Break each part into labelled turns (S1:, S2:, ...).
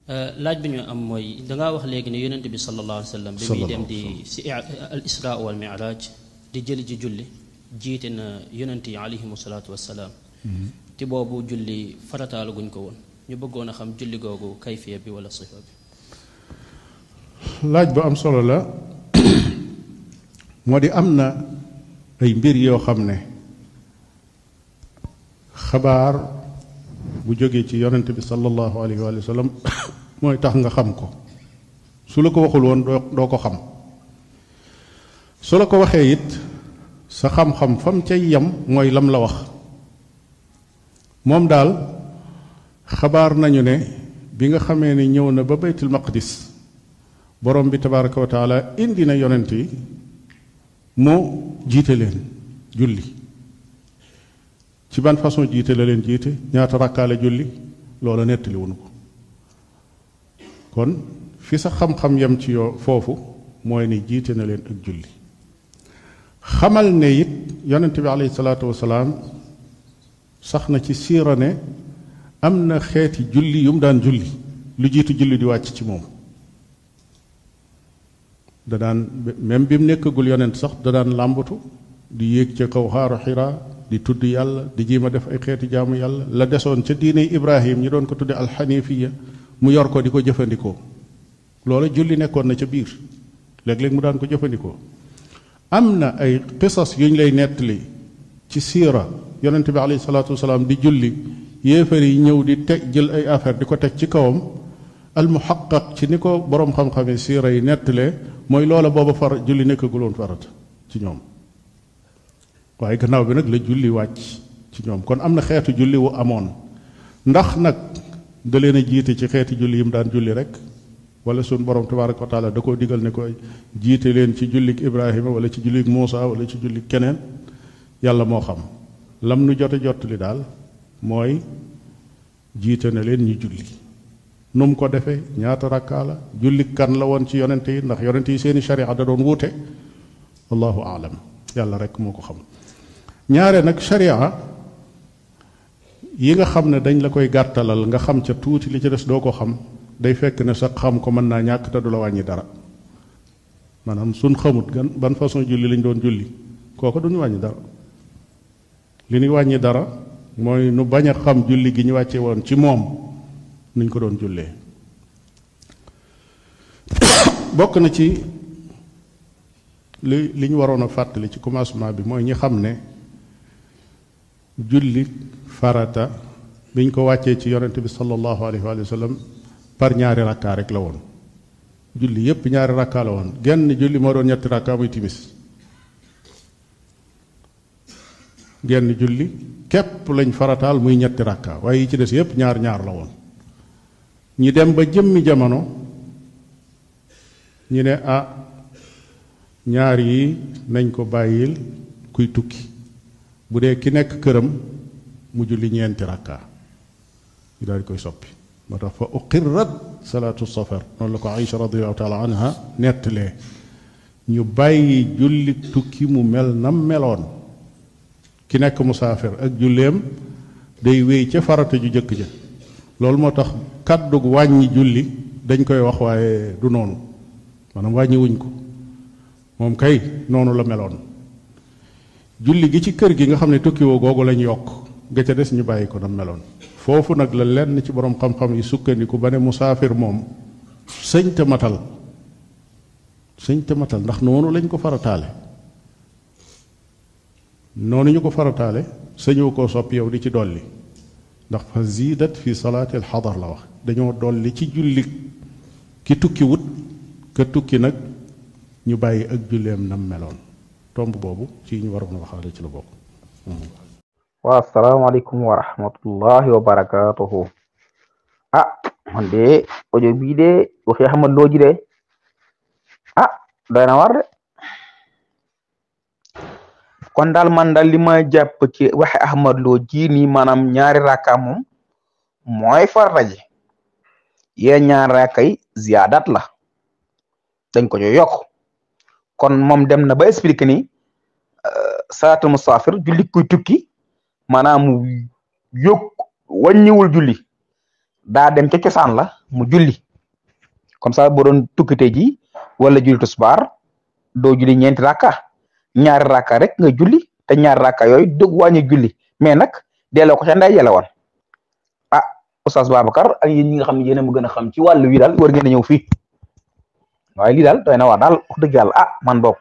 S1: laaj bi ñu am mooy dangaa wax léegi ne yonent bi sallallahu alayhi wa sallam bi muy dem di si al isra wal mi'raj di jëli ji julli jiite na yonent yi alayhimu salaatu wassalaam te boobu julli farataala guñ ko woon ñu bëggoon a xam julli googu kayfiya bi wala sifa bi.
S2: laaj bu am solo la moo di am na ay mbir yoo xam ne xabaar bu jógee ci yonent bi sallallahu alayhi wa sallam mooy tax nga xam ko su la ko waxul woon doo ko xam su la ko waxee it sa xam-xam fam cay yam mooy lam la wax moom daal xabaar nañu ne bi nga xamee ni ñëw na ba baytul maqdis borom bi tabaraka wa taala indi na yonent yi mu jiite leen julli ci ban façon jiite la leen jiite ñaata rakkaale julli loola nettali wuñu ko kon fi sa xam-xam yam ci yoo foofu mooy ni jiite na leen ak julli xamal ne it yonent bi alayhi salaatu wasalaam sax na ci siira ne am na xeeti julli yu mu daan julli lu jiitu julli di wàcc ci moom da daan même bi mu nekkagul yonent sax da daan làmbatu di yéeg ca kaw xaaru xiraa di tudd yàlla di jiima def ay xeeti jaamu yàlla la desoon ca diine Ibrahim ñi doon ko tudde alxanifiya mu yor ko di ko jëfandikoo loola julli nekkoon na ca biir léeg-léeg mu daan ko jëfandikoo am na ay qisas yuñ lay nettali ci siira yonente bi alayhi salaatu wasalaam di julli yéefar yi ñëw di teg jël ay affaire di ko teg ci kawam almuhaqqaq ci ni ko boroom xam-xame siira yi nettalee mooy loola booba far julli nekkaguloon farata ci ñoom waaye gannaaw bi nag la julli wàcc ci ñoom kon am na xeetu julli wu amoon ndax nag da leen a jiite ci xeeti julli yi mu daan julli rek wala sun borom tabaraka wa taala da koo digal ne ko jiite leen ci jullik Ibrahima wala ci jullik Muusa wala ci jullik keneen yàlla moo xam lam nu jote li daal mooy jiite na leen ñu julli nu mu ko defee ñaata rakkaa la jullik kan la woon ci yonente yi ndax yonente yi seeni sharia da doon wuute wallahu aalam yàlla rek moo ko xam ñaare nag sharia yi nga xam ne dañ la koy gàttalal nga xam ca tuuti li ci des doo ko xam day fekk ne sax xam ko mën naa ñàkk te du la wàññi dara maanaam suñ xamut gan ban façon julli lañ doon julli kooku duñu wàññi dara li ñu wàññi dara mooy nu bañ a xam julli gi ñu wàcce woon ci moom nuñ ko doon jullee bokk na ci li ñu waroon a fàttali ci commencement bi mooy ñi xam ne julli farata biñ ko wàccee ci yonente bi sallallahu alayhi wa sallam par ñaari rakkaa rek la woon julli yépp ñaari rakkaa la woon genn julli moo doon ñetti rakkaa muy timis genn julli képp lañ farataal muy ñetti rakkaa waaye yi ci des yépp ñaar ñaar la woon ñi dem ba jëmmi jamono ñu ne ñaar yi nañ ko bàyyil kuy tukki bu dee ki nekk këram mu julli ñeenti rakkaa ñu daal di koy soppi moo tax fa uqirrat salaatu safar noonu la ko Aïcha radiallahu taala anha nettalee ñu bàyyi julli tukki mu mel nam meloon ki nekk musaafir ak julleem day wéy ca farata ju jëkk ja loolu moo tax kàddug wàññi julli dañ koy wax waaye du noonu maanaam wàññi wuñ ko moom kay noonu la meloon julli gi ci kër gi nga xam ne tukki woo googu lañ yokk ga ca des ñu bàyyi ko nam meloon foofu nag la lenn ci borom xam-xam yi sukkandiku ba ne musaafir moom sëñ te matal ndax noonu lañ ko farataale noonu ñu ko farataale sëñoo koo soppi yow di ci dolli ndax fa ziidat fi salaati alxadar la wax dañoo dolli ci julli ki tukki wut ka tukki nag ñu bàyyi ak julleem nam meloon tomb boobu ci ñu waroon waxaale ci la bokk.
S3: waa asalaamaaleykum wa rahmatullahi wa barakaatuhu man de audio bii de waxi Ahmad Lo ji de doy na war de kon daal man daal li ma jàpp ci waxi Ahmad Lo ji nii maanaam ñaari rakka moom mooy farata ji yéen ñaari rakka yi ziyaadat la dañ ko yokk kon moom dem na ba expliqué ni salaatul musaafir julli kuy tukki maanaam yokk wàññiwul julli daa dem ca cosaan la mu julli comme ça boo doon tukkite ji wala julli tisbaar doo julli ñeenti rakka ñaari rakka rek nga julli te ñaari rakka yooyu dëgg wàññi julli mais nag delloo ko ca nday jële woon ah Oustaz Babacar ak yéen ñi nga xam ne yéen a ma gën a xam ci wàllu wi daal war ngeen a ñëw fii waaye lii daal doy na waar daal wax dëgg yàlla ah man boog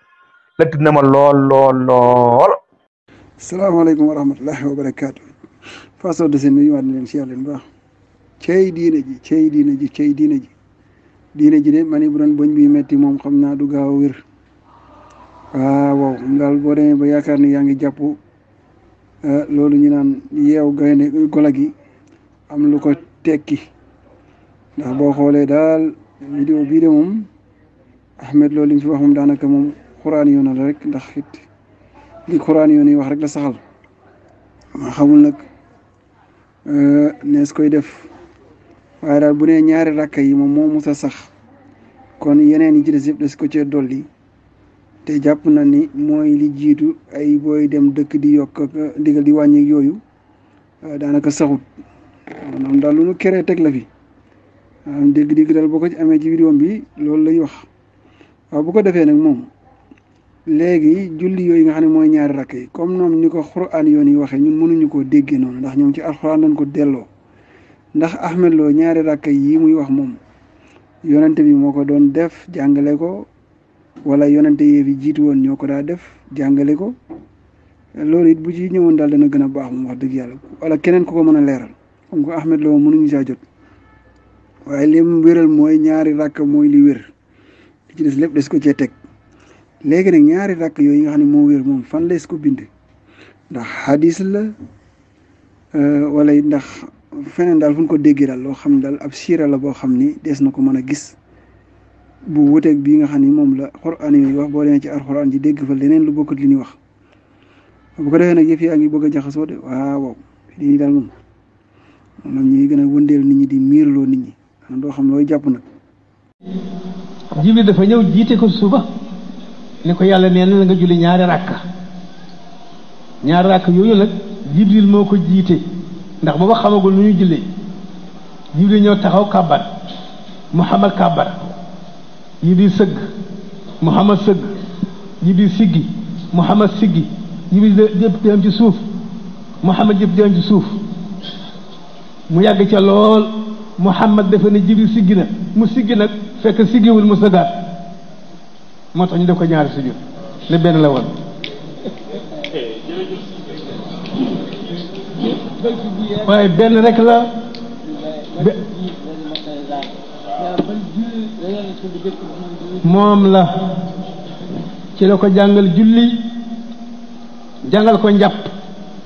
S3: lëtt na ma lool.
S4: salaamaaleykum wa rahmatullahi wa barakaatu. façon de seen nuyuwaat leen si yàlla leen baax cey diine ji de ma ni bu doon boñ bi metti moom xam naa du gaaw a wér waaw daal boo demee ba yaakaar ni yaa ngi jàpp loolu ñu naan yeew gaynde gola gi am lu ko tekki ndax boo xoolee daal vidéo bii de moom Ahmed loolu li mu fi wax moom daanaka moom xuraan yoon la rek ndax it li xuraan yoon yi wax rek la saxal ma xamul nag nees koy def waaye daal bu nee ñaari rakka yi moom moo mus a sax kon yeneen yi ci des yëpp des ko cee dolli te jàpp na ni mooy li jiitu ay booy dem dëkk di yokk ak ndigal di wàññi yooyu daanaka saxut maanaam daal lu nu keree teg la fi dégg-dégg daal boo ko ci amee ci vidéo bi loolu lay wax waaw bu ko defee nag moom léegi julli yooyu nga xam ne mooy ñaari rakk yi comme noonu ni ko xuraan yoon yi waxee ñun mënuñu koo déggee noonu ndax ñoom ci alxuraan lañ ko delloo ndax Ahmed Lo ñaari rakk yi muy wax moom yonente bi moo ko doon def jàngale ko wala yonente yee fi jiitu woon ñoo ko daa def jàngale ko loolu it bu ci ñëwoon daal dana gën a baax moom wax dëgg yàlla wala keneen ku ko mën a leeral comme que Ahmed Lo mënuñu saa jot waaye li mu wéral mooy ñaari rakk mooy li wér li ci des lépp des ko cee teg léegi nag ñaari rakk yooyu nga xam ne moo wér moom fan lees ko bind ndax hadis la wala ndax feneen daal fu ñu ko déggee daal loo xam ne daal ab siira la boo xam ni des na ko mën a gis bu wuteeg bii nga xam ni moom la xuraan yooyu wax boo demee ci alxuraan ji dégg fa leneen lu bokkut li ñuy wax bu ko defee nag yëf yaa ngi bëgg a jaxasoo de waaw lii daal moom ñuy gën a wëndeel nit ñi di miirloo nit ñi doo xam looy jàpp nag.
S5: Jibril dafa ñëw jiite ko suba ni ko yàlla nee na nga julli ñaari rakk yooyu nag Jibril moo ko jiite ndax booba xamagul nu ñu jullee Jibril ñëw taxaw kàbbar Muhammad kàbbar Jibril sëgg Muhammad sëgg Jibril siggi Muhammad siggi Jibril jëpp dem ci suuf Muhammad jëpp dem ci suuf mu yàgg ca lool Muhammad dafa ne Jibril siggi na mu siggi nag fekk siggiwul mu sëggaat moo tax ñu def ko ñaari sujud le benn la woon waaye benn rek la moom la ci la ko jàngal julli jàngal ko njàpp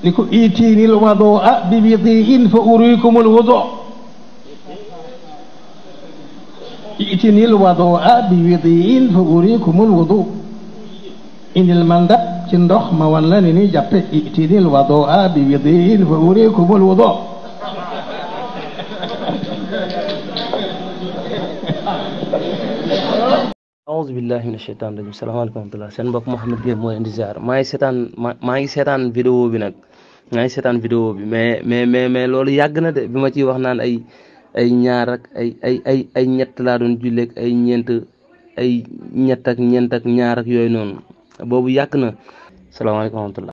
S5: ni ko itiinil wadu'a bi widi'in fa uriikumul wudu' itinil wadu'a bi widi'in fa uriikumul wudu' indil ma ndab ci ndox ma wan la ni ñuy jàppe itinil wadu'a bi widi'in fa uriikumul wudu'
S1: auzu billahi mina shaytaan rajim salaamaaleykum wa rahmatullah seen mbokk Mouhamed Gueye moo leen di ziar maa ngi seetaan vidéo bi nag mais loolu yàgg na de bi ma ciy wax naan ay ñaar ak ay ñett laa doon julleeg ay ñeent ay ñett ak ñeent ak ñaar ak yooyu noonu boobu yàgg na salaamaaleykum wa rahmatullah